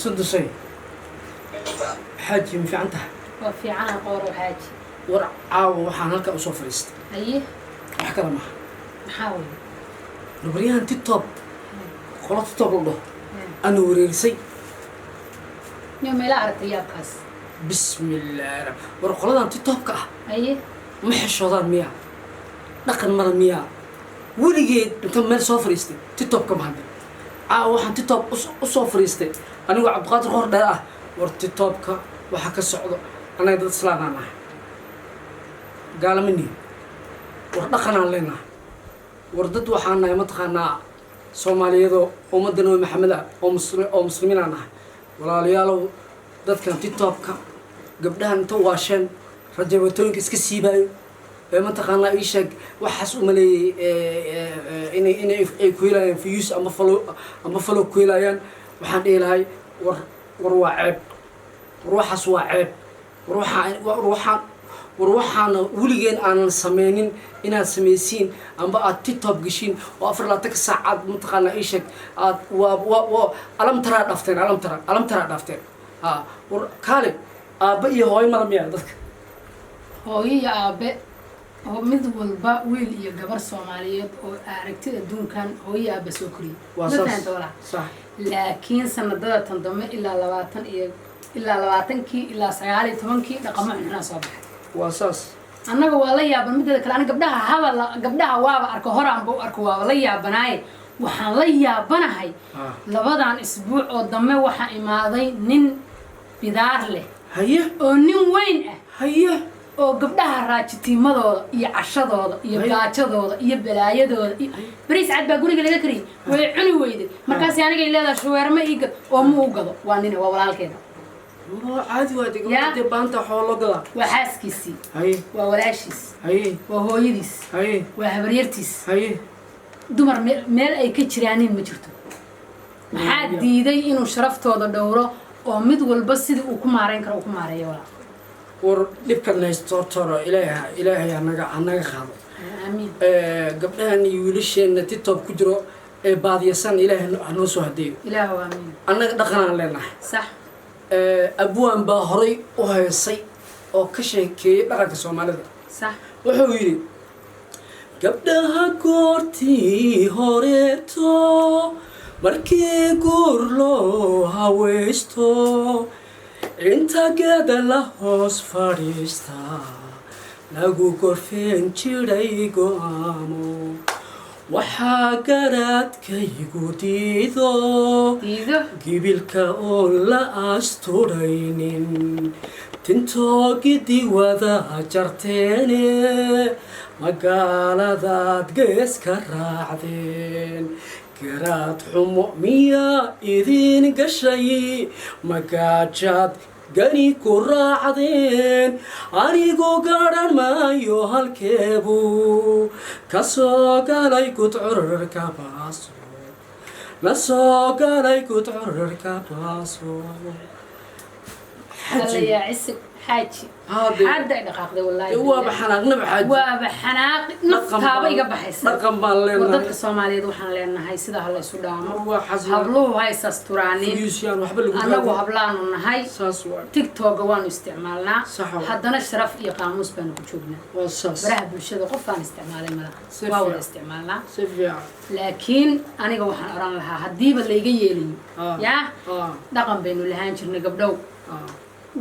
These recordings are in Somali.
Sundusay, xaaji, ma fiican tahay? Waa fiicana, Qoorow Xaaji. War, caawa waxaan halkaa usoo fadhiistay Haye. wax kale maaha. Maxaa wey? Warbaryahan TikTok, qolo TikTok la dhaho ana wareerisay. Niyo meela aragtay yaabkaas. Bismillaahi war, qoladan TikTokka ah Haye. ma xishoodaan miyaa? Dhaqan mara miyaa? Weligeed inta meel soo fadhiistay TikTokka ma hadlin. Caawa waxaan TikTok usoo fadhiistay anigoo Cabdiqaadir Qoor Dheer ah, war TikTokka waxa ka socdo, annaga dad islaanaan nahay, gaalama nihin. War dhaqanaan leenahay. War dad waxaan nahay, mataqaanaa, Soomaaliyadoo ummadda Nabi Maxamed ah oo oo muslimiinaan nahay. Walaalayaalow, dadkan TikTokka gabdhahan inta waasheen rajabatooyinka iska siibaayo ee mataqaanaa ii sheeg, waxaas u maleeyey inay ay ku helayaan views ama follow ku helayaan. Waxaan dhihi lahay, war waa ceeb. War waxaas waa ceeb. War waxaana weligeen aanan sameynin inaad samaysiin amba aad TikTok geshiin oo 24-ka saacaad, mataqaanaa ii sheeg, aad waa alamtaraa dhaafteen, alamtaraa dhaafteen. Ha, war kaale, aabba iyo hooyo mala miyaa dadka? Hooyo iyo aabe oo mid walba, wiil iyo gabar Soomaaliyeed oo aragtida adduunkan, hooyo iyo aabe soo koriyay. Waa Ma saas. fahanta, walaa? Sax. Laakiin sanadada tan dambe, ilaa 20 iyo ilaa 20-kii ilaa 19-kii, dhaqamo xunxunaa soo baxay. Waa saas. Annaga waa la yaaban. Mideeda kale, aniga gabdhaha haba gabdhaha waaba arko, horaanba u arko, waaba la yaabanaaye. Waxaan la yaabanahay labadan isbuuc oo dambe waxaa imaaday nin bidaar leh oo nin weyn ah oo gabdhaha raajitiimadooda iyo cashadooda iyo gaajadooda iyo balaayadooda iyo bariis cad baa guriga laga kariyay, way cuni weyday. Markaasi anigay leedahay shuweerma ii gad, oo ma u gado. Waa nin, waa walaalkeeda. Oo caadi waa dee. Ya. Gabadha dee baanta xoolo loo gadaa. Waa xaaskiisii. Waa walaashiis. Waa hooyadiis. Waa habaryartiis. Dumar meel ay ka jiraanin ma jirto. Maxaa diiday inuu sharaftooda dhowro oo mid walba sidii uu ku maarayn karo uu ku maareeyo, walaa? War dhibkan haysto toro, Ilaahay hanaga qaado. Aamiin. Gabdhahan iyo wiilasheenna TikTok ku jiro ee baadiyasan, Ilaahay hanoo soo hadeeyo. Ilaahu aamiin. Annaga dhaqanaan leenahay. Sax. Abwaan baa horay u heesay oo ka sheekeeyey dhaqanka Soomaalida. Wuxuu yidhi: "Gabdhaha goortii horeeto markii guur loo haweysto, inta geeda la hoos fadhiista lagu gorfeen jiray go'aamo, waxaa garaadkaygu diido Diido. gibilka oon la asturaynin, tintoogidi wada jarteene, magaaladaad gees ka raacdeen, garaad xumo miyaa idin gashay? Magaajaad gani ku raacdeen? Anigu garan maayo halkeebuu ka soo galay gudcurarka baaso, la soo galay gudcurarka baaso." Alla yaa cisig, Xaaji. Haade. Xaadda ay dhaqaaqday, wallaahi. Waaba xanaaqnaba, Xaaji. Waaba xanaaqi, naftaaba iga baxaysa. Dhaqan baan War leenahay. dadka Soomaaliyeed waxaan leenahay sidaa ha la isu dhaamo. War waa xasna. Habluhu ha is asturaanin. Fuyuusyaan waxba lagu Annagu raadin. hablaanu nahay. Saas waa. TikToka waanu isticmaalnaa. Sax waa. Haddana sharaf iyo qaamuus baanu ku joognaa. Waa saas. Baraha bulshada qofaan isticmaalay malaha. Si Waa wada fiican. isticmaalnaa. Si fiican. Laakiin aniga waxaan odhan lahaa, haddiiba layga yeelayo, yaa dhaqan baynu lahaan jirnay, gabdhow.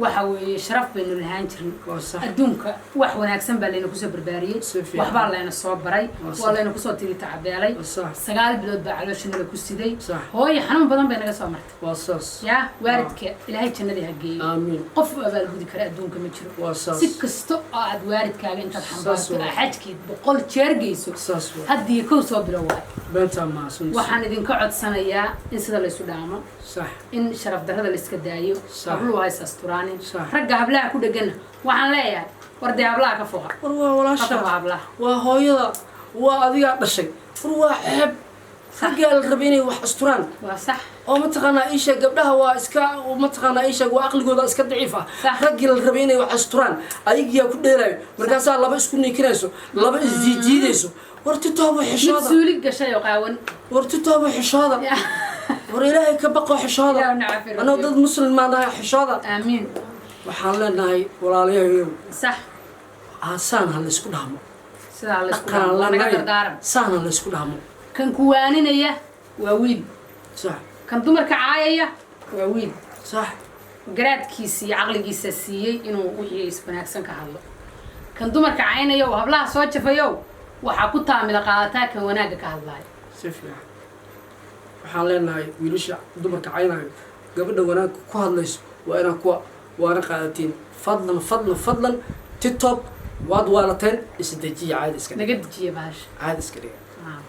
Waxa weeye, sharaf baynu lahaan jirnay. Waa sax. Adduunka wax wanaagsan baa layna kusoo barbaariyey. Si fiican. Waxbaa layna soo baray. Waa sax. Waa layna kusoo tiri tacabeelay. Waa sax. 9 bilood baa caloosha nala ku siday. Sax. Hooyo xanuun badan bay naga soo martay. Waa saas. Yaa waalidka, Ilaahay jannadii ha geeyo. Aamiin. Qof u abaalgudi kara adduunka ma jiro. Waa saas. Si kasta oo aad waalidkaaga intaad Saas xambaarto waa. aa xajkeed 100 jeer geyso, Saas waa. haddii kow soo bilo waay. Beentaa maasun. Waxaan idinka codsanayaa in sida laysu dhaamo, in sharaf darrada layska daayo. Sax. Habluhu hays asturaanin. Sax. Ragga hablaha ku dhegana waxaan leeyahay, war dee hablaha ka foqa. War waa Ka walaasha. foqa hablaha. Waa hooyada, waa adigaa dhashay. War waa ceeb. Raggaa la rabay inay wax asturaan. Waa sax. Oo mataqaanaa ii sheeg, gabdhaha waa iska, mataqaanaa ii sheeg, waa aqligooda iska daciif ah. Sax. Raggii la rabay inay wax asturaan ayagiyaa ku dheelaayo, markaasaa laba isku niikinayso, laba isjiijiidayso. War titoobo Mid xishooda. suuli gashay oo qaawan. War titoobo xishooda. Ya. War Ilaahay ka baqo, xishooda. Ilaahu na caafi. Anoo dad Muslim maan nahay, xishooda. Aamiin. Waxaan leenahay, walaalayahayow, saan ha laysku dhahmo. Sidaa la isku Dhaqanaan dhaamo, naga leenahay. dardaaran. Saan ha laysku dhahmo. Kan kuwaaninaya waa wiil. Kan dumarka caayaya waa wiil. Garaadkiisa iyo caqligiisa siiyey inuu wixii is wanaagsan ka hadlo. Kan dumarka caynaya oo hablaha soo jafayo, waxaa ku taamila qaadataa kan wanaagga ka hadlaayo. Si fiican. Waxaan leenahay wiilasha dumarka caynayo, gabadha wanaagga ku hadlayso waa inaad kuwa waana qaadatiin. Fadlan, fadlan, fadlan, TikTok waad waalateen, isdejiya, caadi iska dhiga. Naga dejiya bahasha. Caadi iska dhiga. Ah.